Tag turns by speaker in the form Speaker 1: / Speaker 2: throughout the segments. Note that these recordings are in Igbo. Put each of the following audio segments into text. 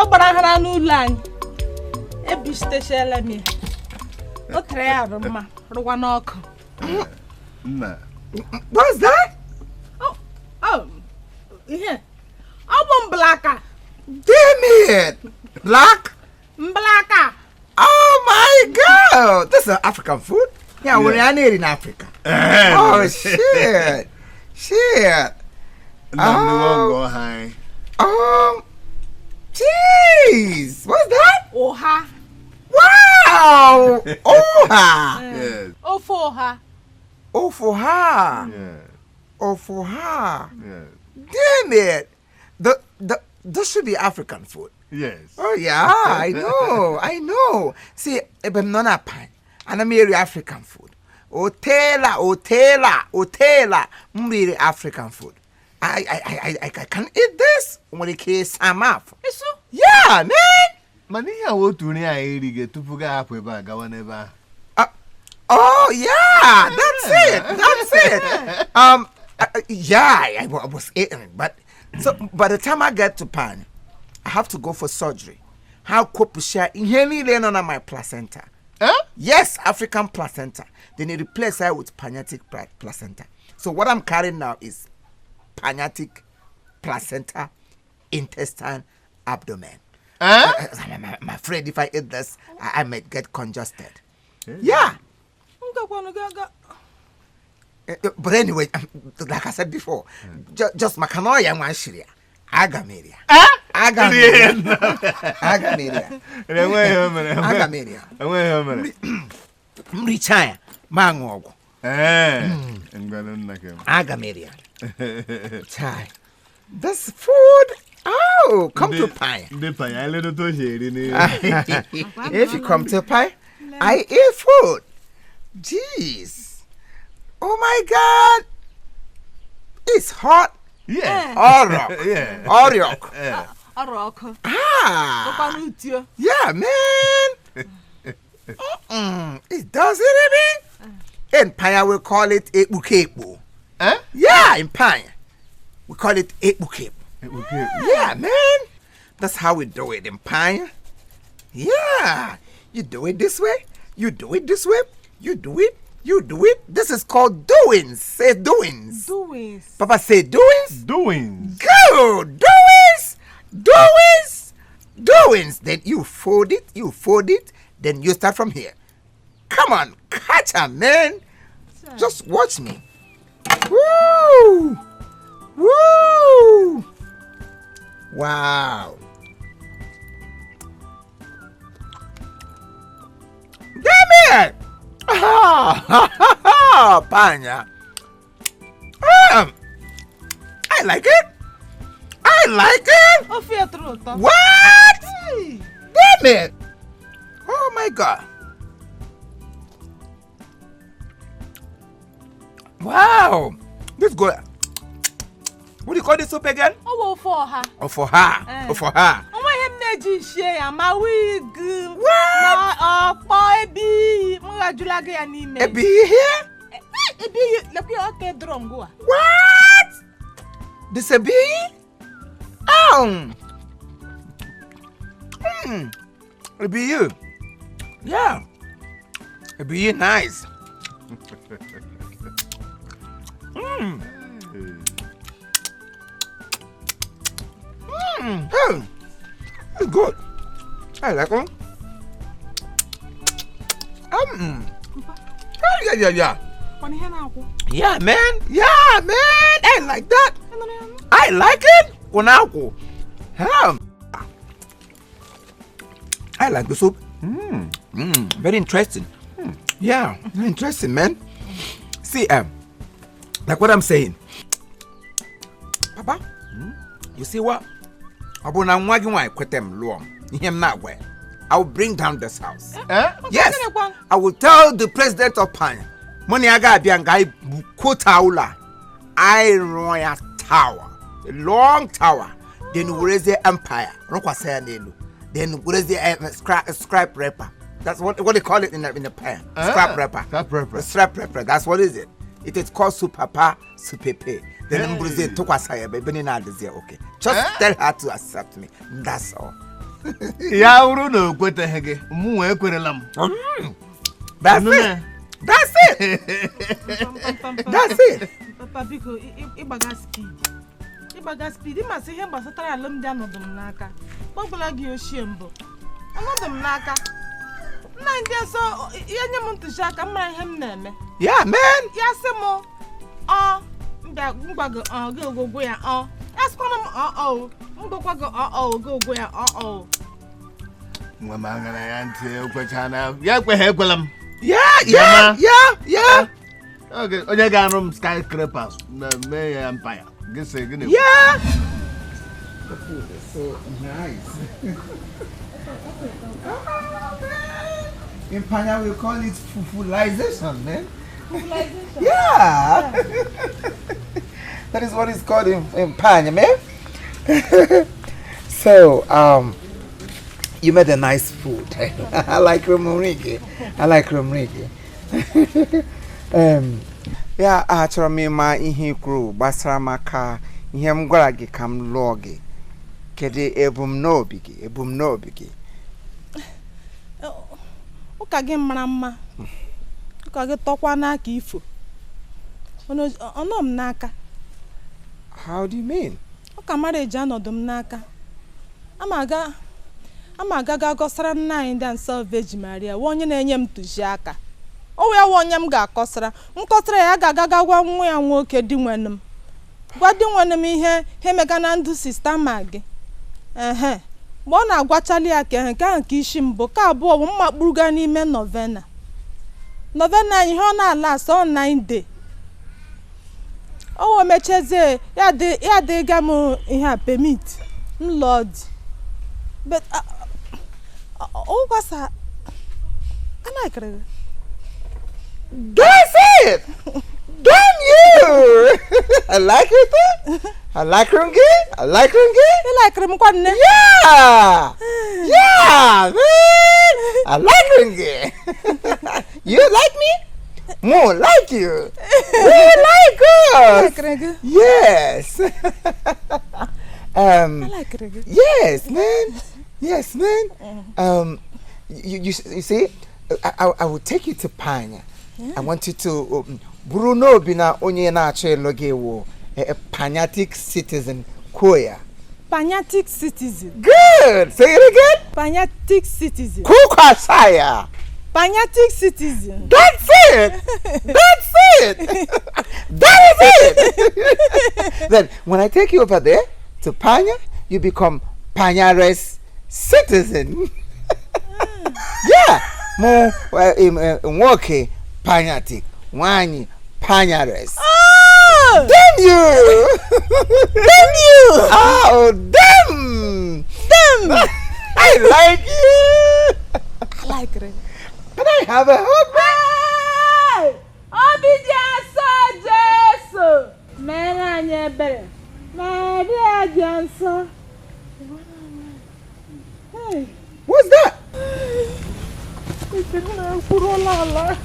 Speaker 1: Ọ gbara hara n'ụlọ anyị. Ebisitechala m ya. O tere ya arụ mma, rụwa n'ọkụ.
Speaker 2: Nna.
Speaker 3: What's that?
Speaker 1: Oh, ihe. Ọ bụ mblaka.
Speaker 3: Damn it! Black?
Speaker 1: Mblaka.
Speaker 3: Oh my God! This is African food. Yeah, we're not in Africa. Oh shit! Shit!
Speaker 2: Nna m nụọ ngọ ha anyị.
Speaker 3: Jeez! What's that?
Speaker 1: Ụha.
Speaker 3: Wow! Oha!
Speaker 2: Yes.
Speaker 1: Ofe ụha.
Speaker 3: Ofoha!
Speaker 2: Yeah.
Speaker 3: Ofoha!
Speaker 2: Yes.
Speaker 3: Damn it! This should be African food.
Speaker 2: Yes.
Speaker 3: Oh yeah, I know, I know. See, ebe m nọ na Panya, ana m eri African food. Otela, otela, otela, m riri African food. I can eat this. Nwere ike ịsa m afọ.
Speaker 1: Isu.
Speaker 3: Yeah, man.
Speaker 2: Mana ihe a wụ otu nri anyị erighị tupu gaa hapụ ebe a gawa n'ebe ahụ.
Speaker 3: Oh yeah, that's it. That's it. Yeah, I was eating, but so by the time I get to Panya, I have to go for surgery. Ha kwopụsịa ihe niile nọ na my placenta.
Speaker 2: Eh?
Speaker 3: Yes, African placenta. Then they replace her with Panyatic placenta. So what I'm carrying now is Panyatic placenta, intestine, abdomen.
Speaker 2: Eh?
Speaker 3: I'm afraid if I eat this, I might get congested. Yeah.
Speaker 1: M gakwanụ ga ga.
Speaker 3: But anyway, like I said before, just maka na ọ ya nwa shiri ya. Aga m eri ya. Aga m eri ya. Aga m eri ya.
Speaker 2: Enweghị ihe o mere.
Speaker 3: Aga m eri ya.
Speaker 2: Enweghị ihe o mere.
Speaker 3: M richaa ya, ma ṅụọ ọgwụ.
Speaker 2: Ee. Ngwanụ nna ke m.
Speaker 3: Aga m eri ya. Chai. This food, oh, come to Panya.
Speaker 2: Ndị Panya, anyị ledo otu o si eri n'ihu.
Speaker 3: If you come to Panya, I eat food. Jeez. Oh my God. It's hot.
Speaker 2: Yeah.
Speaker 3: Orok.
Speaker 2: Yeah.
Speaker 3: Oriok.
Speaker 2: Yeah.
Speaker 1: Ọrụ ọkụ.
Speaker 3: Ah.
Speaker 1: Rụkwanụ utio.
Speaker 3: Yeah, man. It does it, baby. In Panya, we call it ekpukekpu.
Speaker 2: Eh?
Speaker 3: Yeah, in Panya. We call it ekpukekpu.
Speaker 2: Okay.
Speaker 3: Yeah, man. That's how we do it in Panya. Yeah. You do it this way. You do it this way. You do it. You do it. This is called doings. Say doings.
Speaker 1: Doings.
Speaker 3: Papa say doings.
Speaker 2: Doings.
Speaker 3: Good. Doings. Doings. Doings. Then you fold it. You fold it. Then you start from here. Come on. Catch a man. Just watch me. Woo! Woo! Wow. Damn it! Ah, Panya. I like it. I like it.
Speaker 1: Ofe ya tọrọ ụtọ.
Speaker 3: What? Damn it! Oh my God. Wow. This good. What do you call this soup again?
Speaker 1: Ọ bụ ofe ọha.
Speaker 3: Oh, for her.
Speaker 1: Eh.
Speaker 3: Oh, for her.
Speaker 1: Onwe ihe m na-eji shie ya ma wig
Speaker 3: What?
Speaker 1: ma ọkpọ ebe iyi m ghajula gị ya n'ime.
Speaker 3: Ebi here?
Speaker 1: Ebe iyi lekwa ya ọka dụrọ ngụ a.
Speaker 3: What? This a bee? It be you. Yeah. It be you nice. Hey, it's good. I like it. Yeah.
Speaker 1: Kwana ihe na-akwụ.
Speaker 3: Yeah, man. Yeah, man. I like that.
Speaker 1: Ị nụrụ ya nụ?
Speaker 3: I like it. Kunako. I like the soup. Very interesting. Yeah, very interesting, man. See, like what I'm saying. Papa, you see what? Ọ bụ na nwa gị nwaanyị kweta m lụọ m, ihe m na-agwa ya, I will bring down this house.
Speaker 2: Eh?
Speaker 3: Yes,
Speaker 1: Gịnịkwa?
Speaker 3: I will tell the president of Panya. Mụ na ya ga-abịa nga anyị kwota ụlọ a. Anyị rụọ ya tower, a long tower. Then werezie empire rụkwasị ya n'elu. Then werezie scrap wrapper. That's what they call it in the Panya. Scrap wrapper.
Speaker 2: Scrap wrapper.
Speaker 3: Scrap wrapper. That's what is it. It is called supapa supepe. Then
Speaker 2: Hey.
Speaker 3: m bụrụzie tụkwasị ya ebe ebe niile adịzie okay. Just
Speaker 2: Eh?
Speaker 3: tell her to accept me. That's all.
Speaker 2: Ya wụrụ na o kweteghị gị, mụ nwa ekwerela m.
Speaker 3: That's it. That's it. That's it.
Speaker 1: Papa biko ịgbaga speed. Ịgbaga speed ịmasị ihe gbasatara alụmdi anọdụ m n'aka. Kpọgbula gị ochie mbụ. Anọdụ m n'aka. Nna ndị nsọ ihe nye m ntụziaka m mara ihe m na-eme.
Speaker 3: Yeah, man.
Speaker 1: Ya sị m ọ mbịa ngwa gị ọ gị ogwogwo ya ọ. Ya sịkwana m ọ ọ ngwakwa gị ọ ọ gị ogwo ya ọ ọ.
Speaker 2: Nwa m aṅara ya ntị ekwecha na ya ekweghị ekwela m.
Speaker 3: Yeah.
Speaker 2: Okay, onye ga-arụ m skyscrapers na mee ya empire. Gị sị gịnị?
Speaker 3: Yeah. The food is so nice. Oh, man. In Panya, we call it fufulization, man.
Speaker 1: Fufulization?
Speaker 3: Yeah. That is what it's called in Panya, man. So, you made a nice food. I like Romurigi. I like Romurigi. Yeah, achọrọ m ịma ihe i kwuru gbasara maka ihe m gwara gị ka m lụọ gị. Kedu ebumnobi gị? Ebumnobi gị?
Speaker 1: Ụka gị mara mma. Ụka gị tọkwa n'aka ifo. Ọnọ m n'aka.
Speaker 3: How do you mean?
Speaker 1: Ụka mara eji anọdụ m n'aka. Ama aga gọsara nna anyị ndị nsọ Virgin Maria, wụ onye na-enye m ntụziaka. O wee wụ onye m ga-akọsara. M kọsara ya, ga-aga gwa nwa ya nwoke di nwene m. Gwa di nwene m ihe emega na ndụ sista ma gị. Ehe. Mgbe ọ na-agwachali ya ka nke ahụ ka isi mbụ, ka abụọ bụ mma kpuruga n'ime novena. Novena anyị ihe ọ na-ala asọ 9 day. O wee mechezie ya dị ga m ihe a permit m lụọ di. But ọ gwasa anaghịrị gị.
Speaker 3: That's it! Damn you! I like it. I like Rungi. I like Rungi.
Speaker 1: Ị laikiri m kwa nne?
Speaker 3: Yeah! Yeah, man! I like Rungi. You like me? More like you. We like us.
Speaker 1: Laikiri gị.
Speaker 3: Yes.
Speaker 1: Laikiri gị.
Speaker 3: Yes, man. Yes, man. You see, I will take you to Panya. I want you to bụrụ n'obi na onye na-achọ ịlụ gị wụ a Panyatic citizen kwuo.
Speaker 1: Panyatic citizen.
Speaker 3: Good. Say it again.
Speaker 1: Panyatic citizen.
Speaker 3: Kukwasaya.
Speaker 1: Panyatic citizen.
Speaker 3: That's it. That's it. That is it. Then when I take you over there to Panya, you become Panyares citizen. Yeah. Mụ nwoke Panyatic, nwanyị Panyares.
Speaker 1: Oh!
Speaker 3: Damn you! Damn you! Oh, damn!
Speaker 1: Damn!
Speaker 3: I like you!
Speaker 1: I like it.
Speaker 3: Can I have a hug?
Speaker 1: Hey! Obi dị asọ Jesu! Mere anyị ebere. Maria dị nsọ. Hey!
Speaker 3: What's that?
Speaker 1: Ike m na-ekwuruola ala.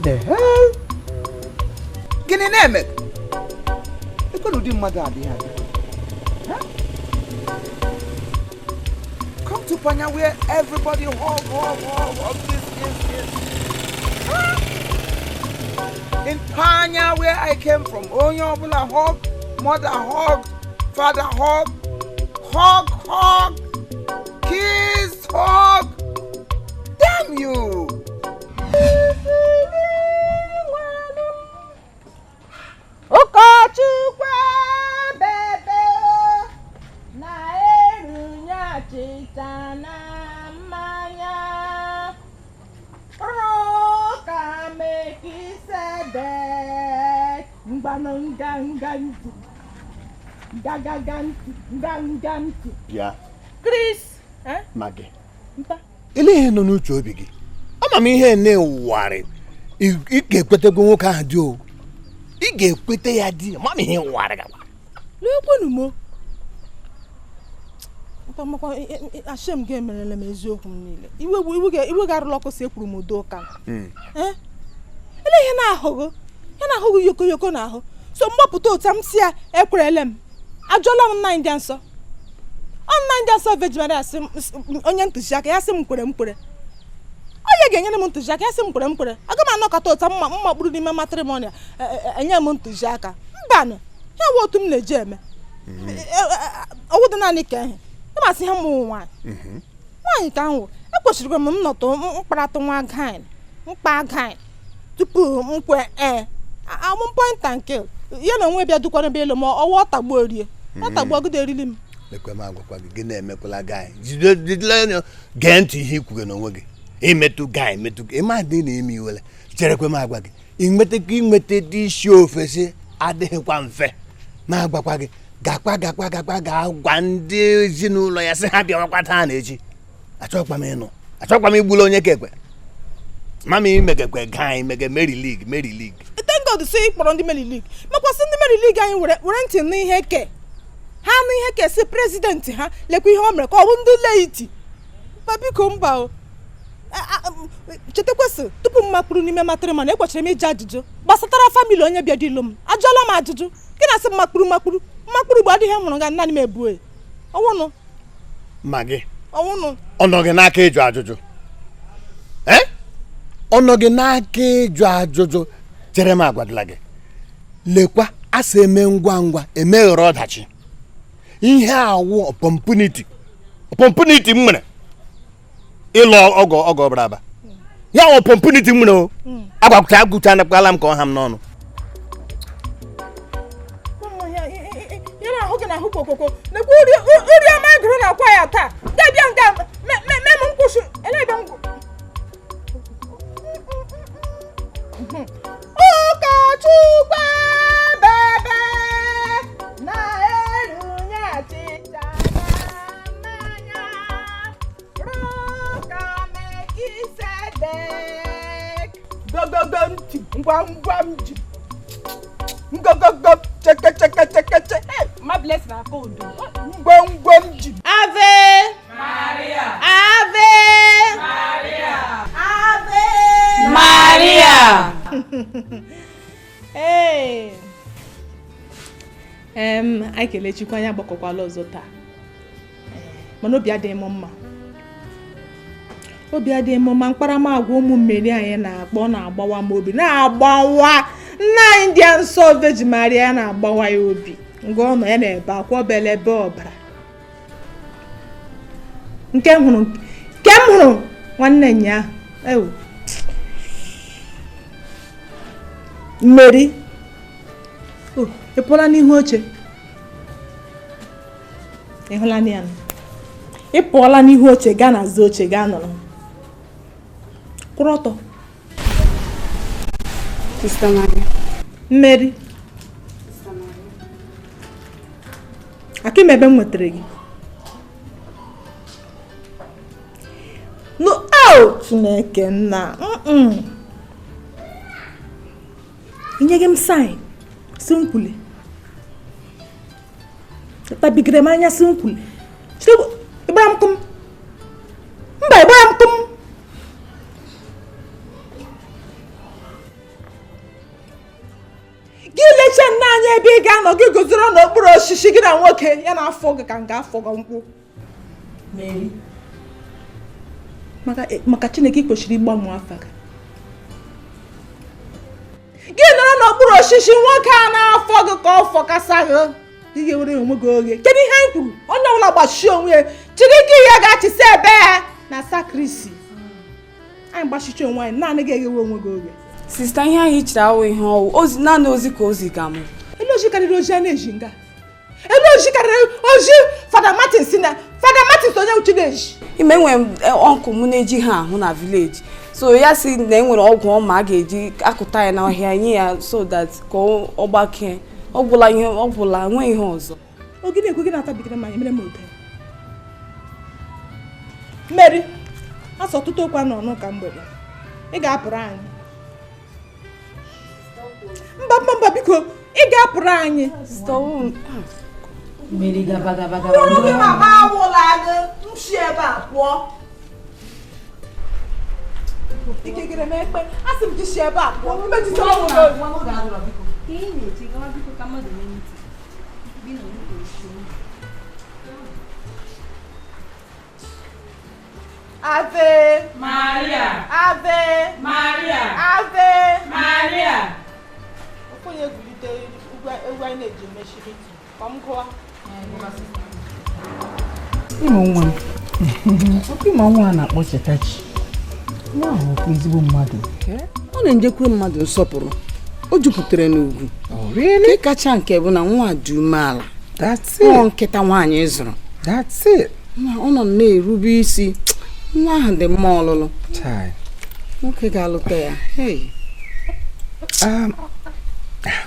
Speaker 3: The hell? Gịnị na-eme? Ekwe na ụdị mmadụ adịghị adị. Huh? Come to Panya where everybody hug, hug, hug, hug, this, this, this. Huh? In Panya where I came from, onye ọbụla hug, mother hug, father hug, hug, hug, kiss, hug. Damn you!
Speaker 1: Ụkọchukwu bebe na-erunye achịcha na mmanya ụka Mekisedek mgbanụ nganga ntị gagaga ntị nganga ntị
Speaker 2: Bịa,
Speaker 1: Chris
Speaker 2: Magị.
Speaker 1: Mpa.
Speaker 2: Ele ihe nọ n'uche obi gị. Ama m ihe na-ewugharị. Ị ga-ekwetekwa nwoke ahụ dị o. Ị ga-ekwete ya di. Ma m ihe nwugharị gakwa.
Speaker 1: Lekwenu m. Mpa makwa ashem gị emerela m eziokwu m niile. Iwe iwe ga-arụla ọkụ si ekwuru m udo ụka. Ele ihe Ihe na-ahụghị ya na-ahụghị yoko yoko n'ahụ. So mgbapụta otu m si ya ekwerele m, ajụọla m nna anyị dị nsọ. Ọ nna anyị dị nsọ Virgin Maria sị onye ntụziaka ya sị m kwere m kwere. Onye ga-enyere m ntụziaka ya sị m kwere m kwere. Aga m anọkọta otu mma mma kpụrụ n'ime matrimony enye m ntụziaka. Mbanụ, ya wụ otu m na-eji eme. Ọwụ dị naanị ka ihe ịmasị ihe mụ nwaanyị nwaanyị ka m wụ, ekwesịrị m nnọtụ mkparatụ nwa gain mkpa gain tupu m kwe. Ee, amụ point and kill ya na onwe bịa dukwara ebe elu ma ọwa ọtagbuo rie ọtagbuo ọgụdọ erili m.
Speaker 2: Lekwe m agwakwa gị, gị na-emekwala gaị jidela gee ntị ihe ikwuge n'onwe gị imetụ gaị metụ ịma dị na ime iwele. Cherekwe m agwa gị, inweta inweta dị isi ofesi adịghịkwa mfe. Ma agwakwa gị, gakwa gakwa gakwa ga gwa ndị ezinụlọ ya sị ha bịawakwa taa na echi. Achọkwa m ịnụ, achọkwa m igbula onye ka ekwe mama imegekwe gaị mege Mary League Mary League.
Speaker 1: Thank God sị kpọrọ ndị Mary League, mekwasị ndị Mary League anyị were ntị n'ihe ke ha nụ ihe ka esi prezidenti ha lekwa ihe o mere ka ọ bụ ndị leiti. Mba biko, mba o. Chetakwesị tupu m makpụrụ n'ime matrimony ekwesịrị m ịjụ ajụjụ gbasatara family onye bịa dịlụ m. Ajụọla m ajụjụ gị na-asị m makpụrụ makpụrụ makpụrụ gbe adịghị m hụrụ ga naanị m ebue ọnwụnụ.
Speaker 2: Ma gị
Speaker 1: ọnwụnụ
Speaker 2: ọ nọ gị n'aka ịjụ ajụjụ, ọ nọ gị n'aka ịjụ ajụjụ. Chere m agwadala gị, lekwa asị eme ngwa ngwa emeghere ọdachi. Ihe awụ opportunity opportunity m nwere ịlụ ọgọ ọgọ ọbara aba ya wụ opportunity m nwere o agwakụcha agụcha nakwala m ka ọ ha m n'ọnụ.
Speaker 1: Ya na-ahụ gị na-ahụ kokoko nekwa uri ọma gụrụ na akwa ya taa ga-abịa nga mee m nkwụsị ele ebe m ụkọchukwu bebe na-erunye achịcha na mmanya rụka Melkisedek gogogo ntị ngwa ngwa m ji ngogogo cheke cheke cheke che ma bless na aka odo ngwongwo m ji. Ave Maria, Ave Maria, Ave
Speaker 4: Maria.
Speaker 1: Ee, anyị kelee Chukwu, anyị agbakọkwala ọzọ taa, mana obi adịghị m mma, obi adịghị m mma. Mkparamagwa ụmụ mmeri anyị na-akpọ na-agbawa m obi, na-agbawa nna anyị dị nsọ Virgin Maria na-agbawa ya obi. Ngwa ọ nọ ya na-ebe akwa obele ebe ọbara nke m hụrụ nke m hụrụ nwanne nya ewu mmeri. O ị pụọla n'ihu oche, ị hụla ya ị pụọla n'ihu oche gaa n'azụ oche gaa nọrọ kwụrụ ọtọ.
Speaker 4: Sister Maria.
Speaker 1: Mmeri, aka m ebe m nwetara gị no o Chineke nna inye gị m sign si nkwule tabigere m anya si nkwule ịgbara m kụm mba ịgbara m kụm. Gị lechaa nna anyị ebe ị ga-anọ gị guzoro n'okpuru osisi gị na nwoke ya na-afọ gị ka nga afọ gị nkwụ. Mary, maka Chineke ị kwesịrị ịgbanwe afa gị. Gị nọrọ n'okpuru osisi nwoke a na-afọ gị ka ọ fọkasa gị, ị ga-ewere onwe gị oge. Kedu ihe anyị kwuru? Onye ọbụla gbachie onwe ya chiri gị ya ga-achịsa ebe na sakrisi. Anyị gbachicha onwe anyị naanị gị eghewe onwe gị oge.
Speaker 4: Sista, ihe ahụ i chere awụ ihe ọwụ ozi, naanị ozi ka ozi ga mụ.
Speaker 1: Elu ozi karịrị ozi a na-eji nga, elu ozi karịrị ozi Fada Martin si na Fada Martin onye uchi na-eji.
Speaker 4: Ime enwere m ọnkụ m na-eji ha ahụ na vileji, so ya si na enwere ọgwụ ọma a ga-eji akụta ya n'ọhịa nye ya so that ka ọ gbakee. Ọ gwụla ihe ọ gwụla, enweghị ihe ọzọ.
Speaker 1: Oge na-ekwe gị na-atabigara m anya mere m ote. Mmeri, asọ ọtụtụ okwu anọ n'ụka mgbede, ị ga-apụrụ anyị. Mba mba mba biko, ị ga-apụrụ anyị.
Speaker 5: Mmeri gaba gaba gaba.
Speaker 1: Mkpụrụ gị mama awụla gị, m si ebe a pụọ. Ikegere m ekpe asị m gị si ebe a pụọ imejitela onwe gị.
Speaker 5: Ka ị na-eche gawa biko ka mmadụ nwee ntị. Bi na nwute isi.
Speaker 1: Ave
Speaker 6: Maria,
Speaker 1: Ave
Speaker 6: Maria,
Speaker 1: Ave
Speaker 6: Maria.
Speaker 1: Ofu onye egwulite egwu anyị na-eji mechiri ka m gụọ.
Speaker 7: Ịmụ nwa m, ọkwa ịma nwa a na-akpọ Chetachi, nwa ahụ ọkwa ezigbo mmadụ.
Speaker 4: Ọ na-enyekwa mmadụ nsọpụrụ, o jupụtara n'ugwu.
Speaker 3: Oh, really?
Speaker 4: Nke kacha nke bụ na nwa dị umeala.
Speaker 3: That's
Speaker 4: Ọ
Speaker 3: it.
Speaker 4: nkịta nwaanyị zụrụ.
Speaker 3: That's it.
Speaker 4: Na ọ nọ na-erube isi. Nwa ahụ dị mma ọlụlụ.
Speaker 3: Chai.
Speaker 4: Nwoke ga-alụta ya. Hey.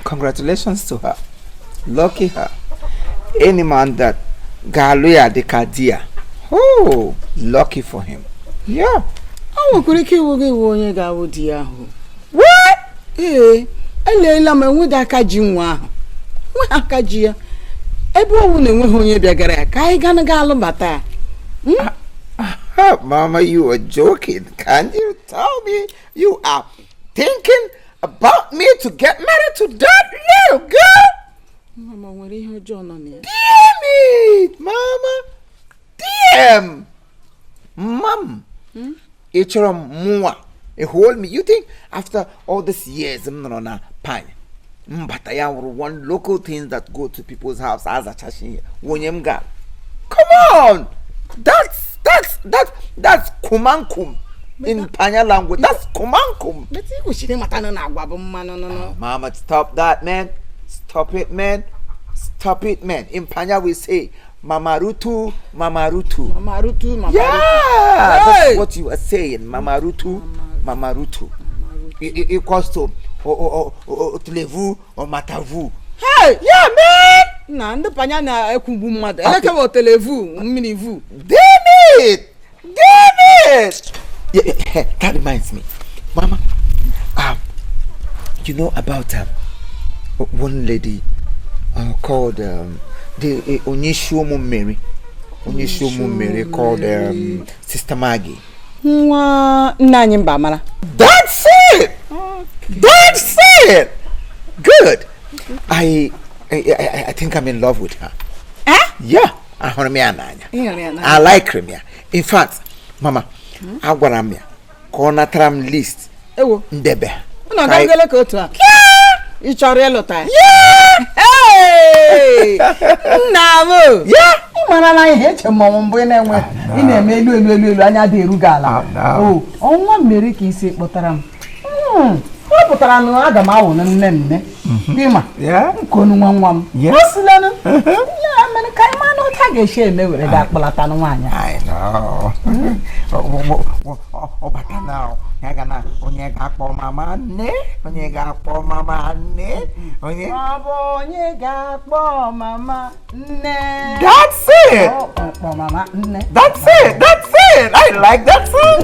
Speaker 3: Congratulations to her. Lucky her. Any man that ga-alụ ya dịka di ya. Oh, lucky for him. Yeah.
Speaker 4: Ọ nwekwara ike ịwụ gị iwu onye ga-awụ di ya ahụ.
Speaker 3: What?
Speaker 4: Ee, eleela m enweghị aka ji nwa ahụ, nweghị aka ji ya. Ebe ọwụ na-enweghị onye bịagara ya ka anyị gana ga alụbata ya.
Speaker 3: Mama, you are joking. Can you tell me you are thinking about me to get married to that little girl?
Speaker 4: Mama, o nwere ihe ọjọọ nọ na ya?
Speaker 3: Damn it, Mama. Damn. Mom. Ị chọrọ mụnwa. You hold me. You think after all these years m nọrọ na pine mbata ya wụrụ one local thing that go to people's house azachachi ihe onye m ga. Come on. That's kumankum in Panya language. That's kumankum.
Speaker 4: Metụ ị kwesịrị ịmata na agwa bụ mmanụ nụnụ.
Speaker 3: Mama, stop that, man. Stop it, man. Stop it, man. In Panya, we say, Mama Rutu, Mama Rutu.
Speaker 4: Mama rutu, mama rutu.
Speaker 3: Yeah, that's
Speaker 4: Hey!
Speaker 3: what you are saying. Mama Rutu, Mama Rutu. Equals to Tulevu or Matavu.
Speaker 4: Hey!
Speaker 3: Yeah, man.
Speaker 4: Na ndị panya na-ekwugbu mmadụ eleke otelevu mmiri vu.
Speaker 3: Damn it! Damn it! Yeah, that reminds me. Mama, you know about one lady called the Onyeshuomu Mary. Onyeshuomu Mary called Sister Maggie.
Speaker 4: Nwa nna anyị mba mara.
Speaker 3: That's it! That's it! Good! I think I'm in love with her.
Speaker 4: Eh?
Speaker 3: Yeah. Ahụrụ m ya n'anya.
Speaker 4: Ị hụrụ ya n'anya?
Speaker 3: I like him ya. In fact, Mama, agwara m ya ka ọ natara m list
Speaker 4: Ewo.
Speaker 3: ndebe.
Speaker 4: Unu
Speaker 3: Ka anyị-
Speaker 4: agagole ka otu a? Ị chọrọ ịlụta ya? Hey! Nna m o!
Speaker 3: Yeah!
Speaker 7: Ị marala ihe eche mmọnwụ mbụ ị na-enwe ị na-eme elu elu elu elu anya dị eru gị ala. O ọnwa mmeri ka isi kpọtara m. Ọ pụtara na aga m awụ na nne nne. Bima,
Speaker 3: Yeah.
Speaker 7: nkonu nwa nwa m.
Speaker 3: Yeah.
Speaker 7: O silenụ. Ya mere ka anyị maa na otu a ga-esi eme were ga akpọlata nwaanyị a.
Speaker 3: I know. Ọ bata na ya ga na onye ga-akpọ mama nne, onye ga-akpọ mama nne, onye.
Speaker 7: Ọ bụ onye ga-akpọ mama nne.
Speaker 3: That's it!
Speaker 7: Ọ kpọ mama nne.
Speaker 3: That's it! That's it! I like that song!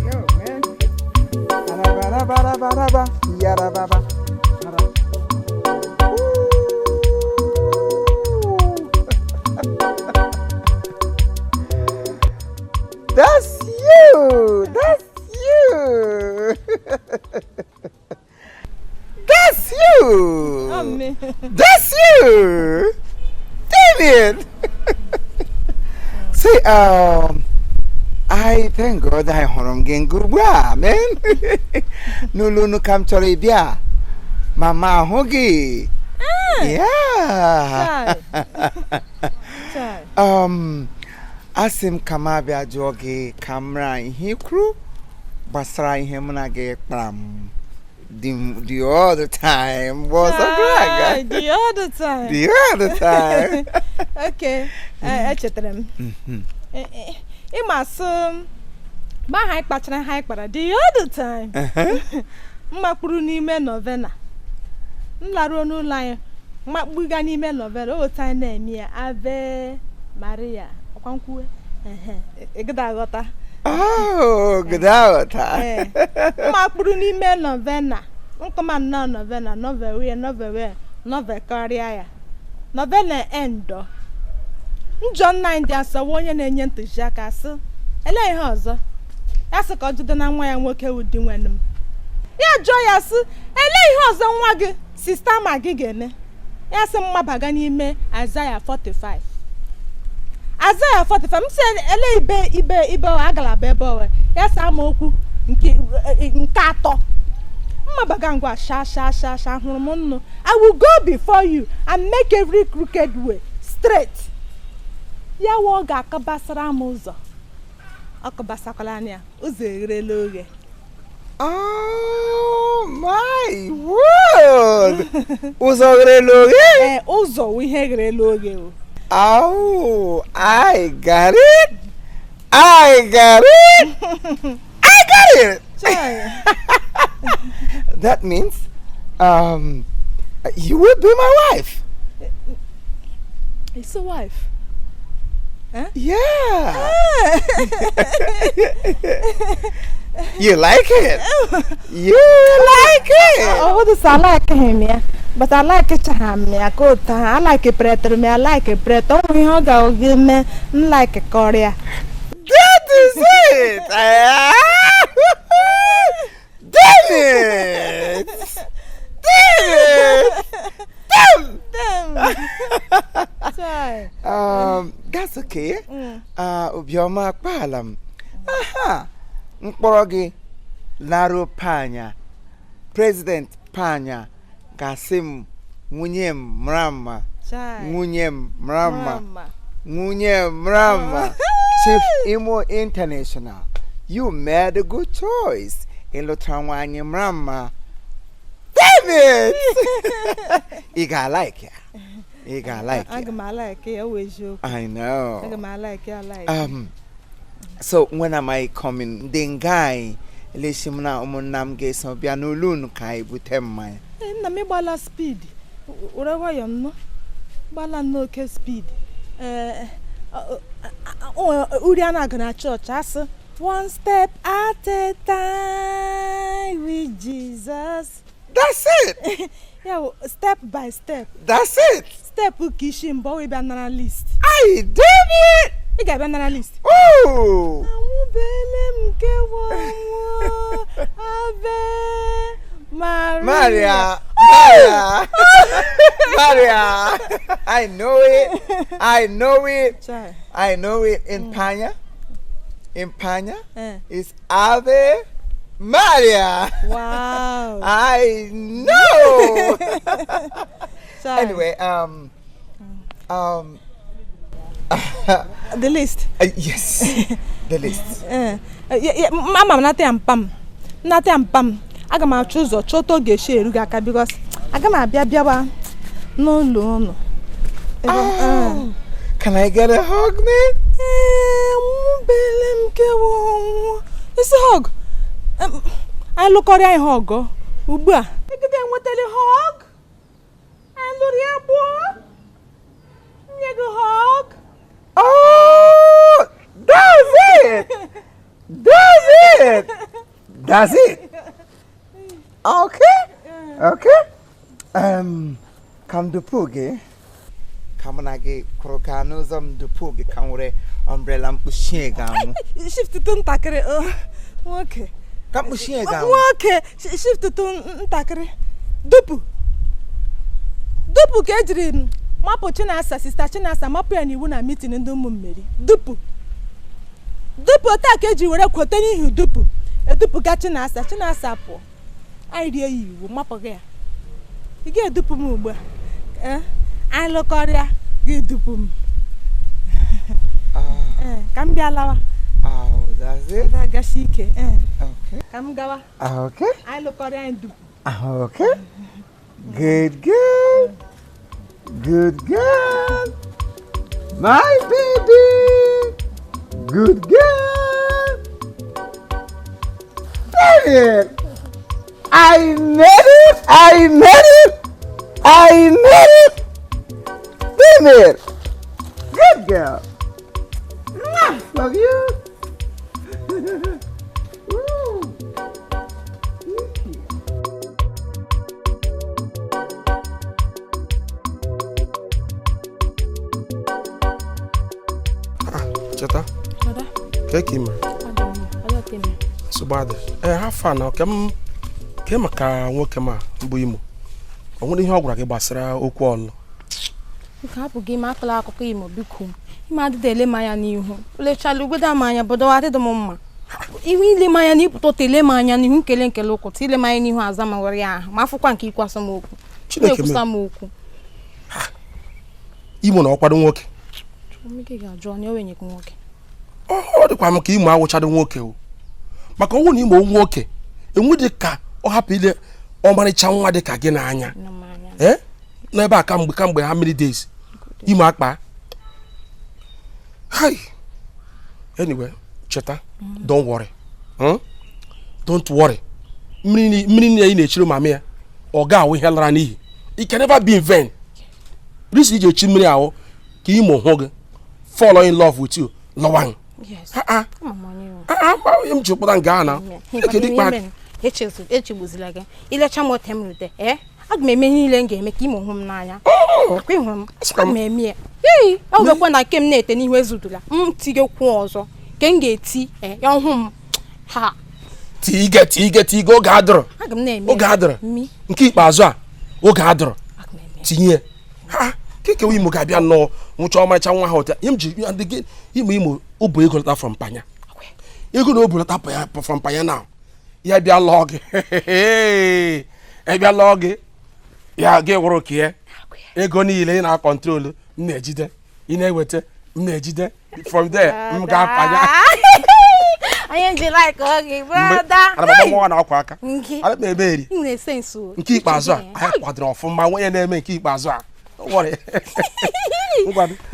Speaker 3: Yo, man. Arabarabaraba, yarababa, ara. Ooh. That's you! That's you! That's you!
Speaker 1: Ọ me.
Speaker 3: That's you! Damn it! See, I thank God I hụrụ m gị nke ugbu a, man. N'ụlọ unu ka m chọrọ ịbịa. Mama ahụ gị. Yeah.
Speaker 1: Chai.
Speaker 3: Asị m ka m abịa jụọ gị ka m mara ihe i kwuru gbasara ihe mụ na gị kpara m the other time was a
Speaker 1: Chai,
Speaker 3: drag.
Speaker 1: the other time.
Speaker 3: The other time.
Speaker 1: Okay, echetara m. Ịma sị mgbe ahụ anyị kpachara ha anyị kpara the other time. Mmakpụrụ n'ime novena. M laruo n'ụlọ anyị makpuga n'ime novena otu anyị na-eme ya Ave Maria ọkwa nkwuwe. Ehe, ị gịda aghọta.
Speaker 3: Oh, good out.
Speaker 1: Ee, mmakpụrụ n'ime novena nkọma nnọọ novena novewe novewe novekarịa ya novena endo. Njọ nna anyị dị asọ wụ onye na-enye ntụziaka sị elee ihe ọzọ ya sị ka ọ jide na nwa ya nwoke wụ di nwanne m. Ya jụọ ya sị elee ihe ọzọ nwa gị sista ma gị ga-eme. Ya sị mmabaga n'ime Aịzaya 45. Aịzaya 45 m sị elee ibe ibe ibe agalaba ebe owe. Ya sị amaokwu nke atọ. Mmabaga ngwa sha sha sha sha hụrụ m nnu. I will go before you and make every crooked way straight. Ya wụ ọ ga-akọbasara m ụzọ. Ọ kọbasakwala anya ụzọ egherela oghe.
Speaker 3: Oh my word! Ụzọ gherela oghe?
Speaker 1: Ee, ụzọ wụ ihe gherela oghe o.
Speaker 3: Oh, I got it! I got it! I got it! That means you will be my wife.
Speaker 1: It's a wife. Huh?
Speaker 3: Yeah. You like it? You like it?
Speaker 1: Oh, this I like him, yeah. But I like it, him, yeah. Go to I like it, better me. I like it, better. Oh, we go give me like Korea.
Speaker 3: That is it. Damn it! Damn it! Damn!
Speaker 1: Damn! Sorry.
Speaker 3: That's okay. Obioma akpaala. Aha! Mkpọrọ gị laruo Panya. President Panya ga-asị m nwunye m mara mma. Nwunye m mara mma. Nwunye m mara mma. Chief Imo International, you made a good choice. Ịlụta nwaanyị mara mma. Damn it! Ị ga-alike ya. Ị ga-alike ya.
Speaker 1: Aga m alike ya, o eziokwu.
Speaker 3: I know.
Speaker 1: Aga m alike ya, like.
Speaker 3: So when am I coming? Ndị nga anyị elesi m na ụmụnna m ga-eso bịa n'ụlọ unu ka anyị bute mmanya.
Speaker 1: Nna m ịgbala speed. Were nwayọọ nnọọ. Gbala n'oke speed. Uri a na-aga na chọọchị asị one step at a time with Jesus.
Speaker 3: That's it.
Speaker 1: Yeah, step by step.
Speaker 3: That's it.
Speaker 1: Step ka isi mbụ ọ bịa nara list.
Speaker 3: I did it.
Speaker 1: Ị ga-abịa nara list.
Speaker 3: Oh.
Speaker 1: Anwụbele m nke nwanwụ Ave Maria.
Speaker 3: Maria. Maria. Maria. I know it. I know it. I know it in Panya. In Panya, it's Ave Maria.
Speaker 1: Wow.
Speaker 3: I know. Anyway,
Speaker 1: the list.
Speaker 3: Yes, the list.
Speaker 1: Mama m nata ya mpam. Nata ya mpam. Aga m achọ ụzọ chọta oge esi eru gị aka because aga m abịa bịawa n'ụlọ unu.
Speaker 3: Can I get a hug, man?
Speaker 1: Nwụbele m kewa ọnwụ. Isi hug. Anyị lụkọrịa ihe ọgọ ugbu a. Egide enwetali hug. Anyị lụrụ ya gboo. Nye gị hug.
Speaker 3: Oh, that's it. That's it. That's it. Okay. Okay. Ka m dupu gị. Ka mụ na gị kwụrụ ka n'ụzọ m dupu gị ka m were umbrella mkpuchie gị anwụ.
Speaker 1: Shiftụtụ ntakịrị nwoke.
Speaker 3: Ka mkpuchie gị anwụ.
Speaker 1: Nwoke, shiftụtụ ntakịrị. Dupu. Dupu ka ejiri mapụ Chinasa, sista Chinasa mapụ ya n'iwu na mitin ndị ụmụ mmeri. Dupu. Dupu taa ka eji were kwote n'ihi dupu. Edupuga Chinasa, Chinasa pụọ. Anyị rie ya iwu mapụghị ya. Ị ga-edupu m ugbu a. Anyị lụkọrịa ga-edupu m. Ka m bịa lawa.
Speaker 3: Oh, that's it.
Speaker 1: Gasi ike.
Speaker 3: Okay.
Speaker 1: Ka m gawa.
Speaker 3: Okay.
Speaker 1: Anyị lụkọrịa anyị dupu.
Speaker 3: Okay. Good girl. Good girl. My baby. Good girl. Damn it. I made it. I made it. I made it. Damn it. Good girl. Love you.
Speaker 8: Cheta. Ka ka ime. Nsogbu adị. Ee, ha fa na ke maka nwoke ma mbụ Imo. O nwere ihe ọ gwara gị gbasara okwu ọlụ?
Speaker 5: Nke hapụ gị ma akọla akụkọ Imo biko. Ime adịdị ele m anya n'ihu. Lechala ugodo m anya bodo adịdị m mma. Ihu ile m anya na ịpụta ụtọ ile m anya n'ihu nkele nkele ụkwụ ile m anya n'ihu aza ma were ya ahụ ma afụkwa nke ikwasa m okwu.
Speaker 8: Chineke
Speaker 5: ekwusa m okwu.
Speaker 8: Imo na ọkwado nwoke. Ọ dịkwa m ka Imo awụchado nwoke o. Maka ọnwụ na Imo nwoke enwe dị ka ọ hapụ ile ọmarịcha nwa dị ka gị n'anya. Ee? N'ebe a kamgbe how many days? Imo akpa. Hi. Anyway, Cheta, don't worry. Don't worry. Mmiri niile ị na-echiri mama ya, ọ ga-awụ ihe lara n'ihi. It can never be in vain. Risi iji echi mmiri ahụ ka Imo hụ gị, fall in love with you, lọwa.
Speaker 5: Yes.
Speaker 8: M ji kpụta nga na.
Speaker 5: Echegbuzila gị. Ilecha m ote m rute, eh? Aga m eme niile m ga-eme ka Imo hụ m n'anya. Akwa ịhụrụ m, aga m eme ya. Ee, ọ ga-ekwe na nke m na-ete n'ihu ezudula. M tigekwu ọzọ. Nke m ga-eti, ya hụ m. Ha.
Speaker 8: Tige oge adọrọ.
Speaker 5: Aga m na-eme.
Speaker 8: Oge adọrọ. Nke ikpeazụ a, oge adọrọ. Tinye. Ha, kekewe Imo ga-abịa nnọọ nwụcha ọmarịcha nwa ha ụta. M ji Imo Imo obu ego lọta from Panya. Ego na obu lọta from Panya now. Ya bịa lụọ gị. Ya bịa lụọ gị. Ya gị wụrụ ka ya. Ego niile ị na-akọntrolu m na-ejide. Ị na-eweta m na-ejide. From there m ga-apanya.
Speaker 5: Anyị ji like oge brother.
Speaker 8: Ana m nwa na-akwa aka. Ana m eme eri. Nke ikpeazụ a anyị kwadoro ọfụma nwa ya na-eme nke ikpeazụ a.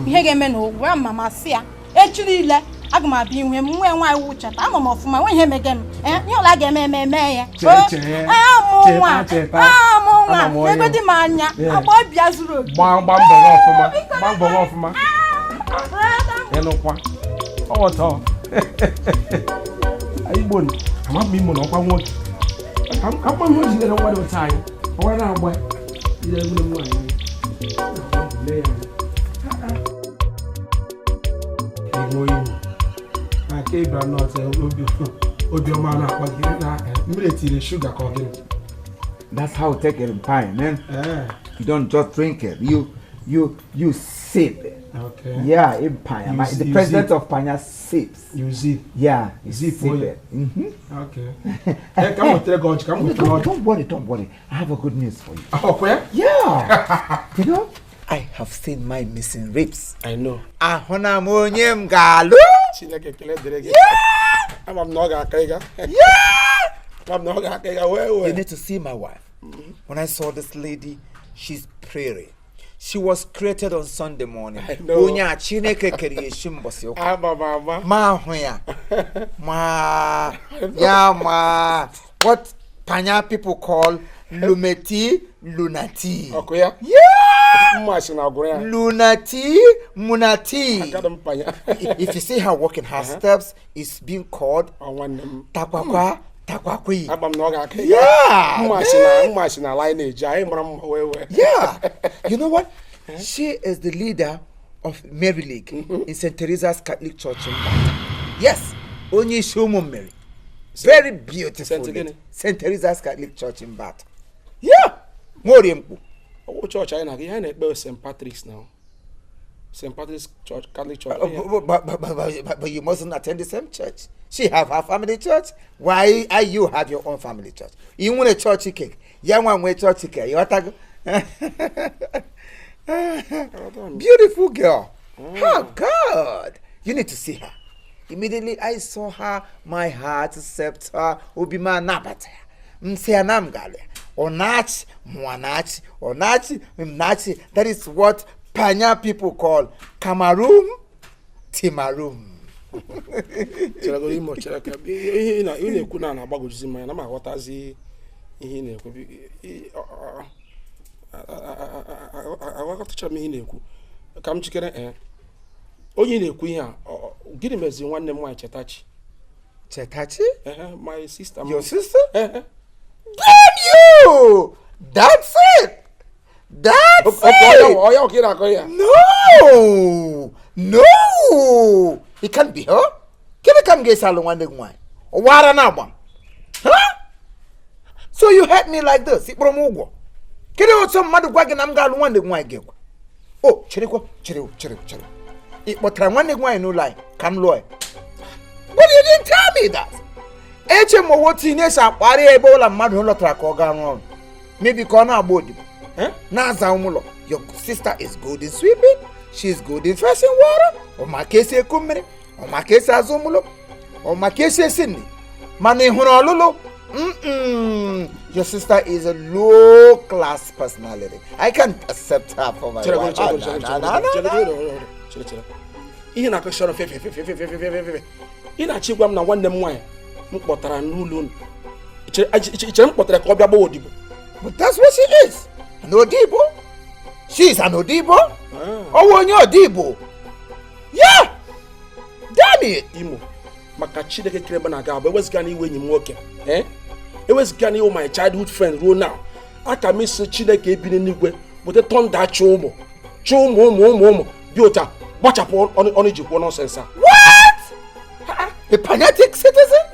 Speaker 5: Ihe ga-eme na ogwe mama si ya echi niile aga m abịa ihu m nwee nwaanyị wụchata ama m ọfụma nwe ihe mege m ihe ọla ga-eme eme eme ya amụ nwa ego dị m anya agba ọbịa zuru oke
Speaker 8: gbaa mbọ gị ọfụma gbaa mbọ gị ọfụma ịnụkwa ọwọtọ Igbo ama m Imo na ọkwa nwoke ka mkpa m jidere nwa dị ụtọ anyị ọwa na-agba ile egwu nwaanyị
Speaker 3: That's how you take it in pine, man.
Speaker 8: Yeah.
Speaker 3: You don't just drink it. You sip it.
Speaker 8: Okay.
Speaker 3: Yeah, in pine. The president of Panya sips.
Speaker 8: You zip.
Speaker 3: Yeah, you
Speaker 8: zip
Speaker 3: it. Mm-hmm.
Speaker 8: Okay. Hey, come on, come on.
Speaker 3: Don't worry, don't worry. I have a good news for you.
Speaker 8: Okay.
Speaker 3: Yeah. You know, I have seen my missing ribs.
Speaker 8: I know.
Speaker 3: Ahụna m onye m ga-alụ.
Speaker 8: Chineke kele dịrị gị. Ama m na ọ ga-aka ịga. Ama m na ọ ga-aka ịga wee wee.
Speaker 3: You need to see my wife. When I saw this lady, she's praying. She was created on Sunday morning.
Speaker 8: I know.
Speaker 3: Onye a Chineke kere ya eshi mbọsị ụka.
Speaker 8: Ama m ama.
Speaker 3: Ma ahụ ya. Ma ya ma what Panya people call lumeti lunati.
Speaker 8: Ọkụ ya?
Speaker 3: Yeah!
Speaker 8: Mmasị na agwụrụ ya.
Speaker 3: Lunati munati.
Speaker 8: Agadi m Panya.
Speaker 3: If you see her walking, her steps is being called
Speaker 8: nwanne m.
Speaker 3: Takwakwa takwakwi.
Speaker 8: Agba m na ọ ga-aka ịga.
Speaker 3: Yeah!
Speaker 8: Mmasị na lineage anyị mara mma wee wee.
Speaker 3: Yeah! You know what? She is the leader of Mary League in St. Teresa's Catholic Church in Bata. Yes! Onye isi ụmụ Mary. Very beautiful. St. Teresa's Catholic Church in Bata. Yeah! Nworie mkpu.
Speaker 8: Ọwụ chọọchị anyị na-aga ihe anyị na-ekpe St. Patrick's now. St. Patrick's Church, Catholic Church.
Speaker 3: But you mustn't attend the same church. She have her family church. Why are you have your own family church? You want a church cake. You want a church cake. You want to go? Beautiful girl. Oh God. You need to see her. Immediately I saw her, my heart accept her. Obima nabata. Mse anamgale. Onachi, mwanachi, onachi, mnachi. That is what Panya people call Kamarum, Timarum.
Speaker 8: Imo chere ka ihe ị na-ekwu na na-agbagwojuzi mmanya na m aghọtazi ihe ị na-ekwu. Aghọtacha m ihe ị na-ekwu. Ka m jikere onye na-ekwu ihe a, gịnị mezi nwanne m nwaanyị Chetachi?
Speaker 3: Chetachi?
Speaker 8: My sister.
Speaker 3: Your sister? Damn you! That's it! That's it!
Speaker 8: Yeah.
Speaker 3: No! No! It can't be her. Kedu ka m ga-esi alụ nwanne gị nwaanyị? Ụwa ara na-agba m. Huh? So you hurt me like this. Ị kpọrọ m ụgwọ. Kedu otu mmadụ gwa gị na m ga-alụ nwanne gị nwaanyị ga-ekwe? O, cherekwa, chere, chere, chere. Ị kpọtara nwanne gị nwaanyị n'ụlọ anyị ka m lụọ ya? But you didn't tell me that. Eche m owo tinye esi akpagharị ebe ụlọ mmadụ lọtara ka ọ gaa rụọ ọrụ. Maybe ka ọ na-agba odibo. Eh? Na-aza ụlọ. Your sister is good in sweeping. She is good in fetching water. Ọ ma ka esi eku mmiri. Ọ ma ka esi azụ ụlọ. Ọ ma ka esi esi nri. Mana ị hụrụ ọlụlụ? Mm-mm. Your sister is a low class personality. I can't accept her for my
Speaker 8: Chere,
Speaker 3: wife.
Speaker 8: chere,
Speaker 3: Ah,
Speaker 8: chere,
Speaker 3: na,
Speaker 8: chere,
Speaker 3: na, na,
Speaker 8: chere,
Speaker 3: na.
Speaker 8: chere, chere, chere. Ihe na-akọsi ọrụ fefe fefe fefe fefe fefe fefe. Ị na-achọ ịgwa m na nwanne m nwaanyị m kpọtara n'ụlọ unu, ichere m kpọtara ka ọ bịa gbawa odibo?
Speaker 3: But that's what she is. An Odibo. She is an Odibo. Ọwụ onye Odibo. Yeah. Damn it.
Speaker 8: Imo, maka Chineke kere ebe na-aga abụ, ewezụga na iwe enyi m nwoke, eh? Ewezụga na iwe my childhood friend ruo now, aka m isi Chineke ebi n'eluigwe weta thunder, chụọ ụmụ, chụọ ụmụ, ụmụ, ụmụ, ụmụ dị otu a, gbachapụ ọnụ ọnụ iji kwuo nonsense a.
Speaker 3: What? A panatic citizen?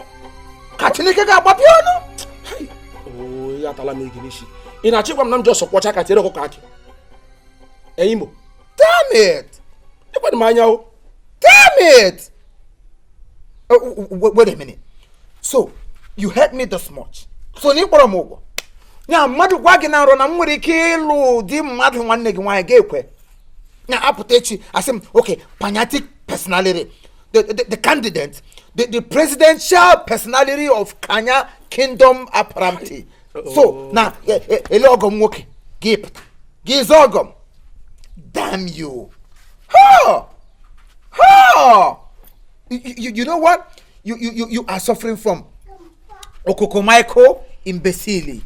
Speaker 3: Ka Chineke ga-agbapị ọnụ?
Speaker 8: Hai! Oo, ya atala m egi n'isi. Ị na-achọ ịgwa m na m ji ọsọ kwọcha aka tiere ọkụkọ akị? Ee, Imo.
Speaker 3: Damn it.
Speaker 8: Ekwadị m anya o.
Speaker 3: Damn it. Wait a minute. So, you hurt me this much. So, na ị kpọrọ m ụgwọ. Ya mmadụ gwa gị na nrọ na m nwere ike ịlụ di mmadụ nwanne gị nwaanyị ga-ekwe. Ya apụta echi asị m, okay, panatic personality. The candidate, the presidential personality of Kanya Kingdom Aparamti. So, na ele ọgọ m nwoke gị pụta gị zaa ọgọ m. Damn you. Ha! Ha! You know what? You are suffering from Okokomaiko imbecile.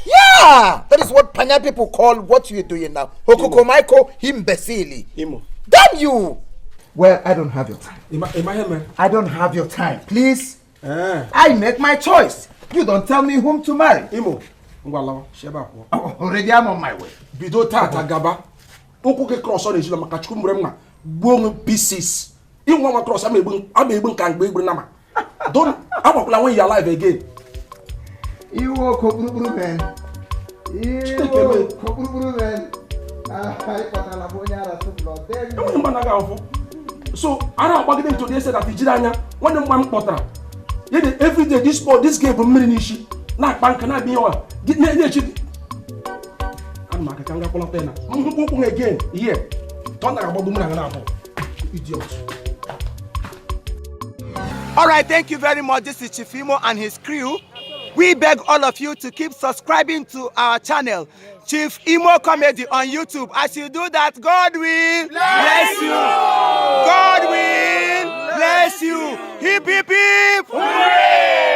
Speaker 3: Yeah! That is what Panya people call what you're doing now. Okokomaiko imbecile.
Speaker 8: Imo.
Speaker 3: Damn you! Well, I don't have your time.
Speaker 8: Ịma ihe mere?
Speaker 3: I don't have your time. Please.
Speaker 8: Ee.
Speaker 3: I make my choice. You don't tell me whom to marry.
Speaker 8: Imo, ngwa, lawa, si ebe a pụọ.
Speaker 3: Oh, already I'm on my way.
Speaker 8: Bido tata gaba, ụkwụ gị cross ọ na-ejila maka Chukwu mere m na gbuo onwe pieces. Inwe nwa cross ama egbu, ama egbu nka mgbe egburu nama. Don't agbakwala when you are alive again.
Speaker 3: Iwe okokpurukpuru men.
Speaker 8: Chineke
Speaker 3: Iwe
Speaker 8: mee.
Speaker 3: okokpurukpuru men. Ah, ịkpọtala m onye ara tụpụrụ.
Speaker 8: Enweghị mgbe anaghị ahụfụ so ara agbagide ntụ dị ese that ijiri anya nwanne m nwa m kpọtara ya dị everyday, this boy, this girl bụ mmiri n'isi na-akpa nka na-abịa ihe ọwa na-echi. Ana m aka ka m gakwalata ya na m hụkwa ụkwụ ha again here, ka ọ na-agbagbu m na nga na-abụ idiot.
Speaker 3: All right, thank you very much. This is Chief Imo and his crew. We beg all of you to keep subscribing to our channel, Chief Imo Comedy on YouTube. As you do that, God will bless you. God will bless you. Hip, hip, hip. Hooray!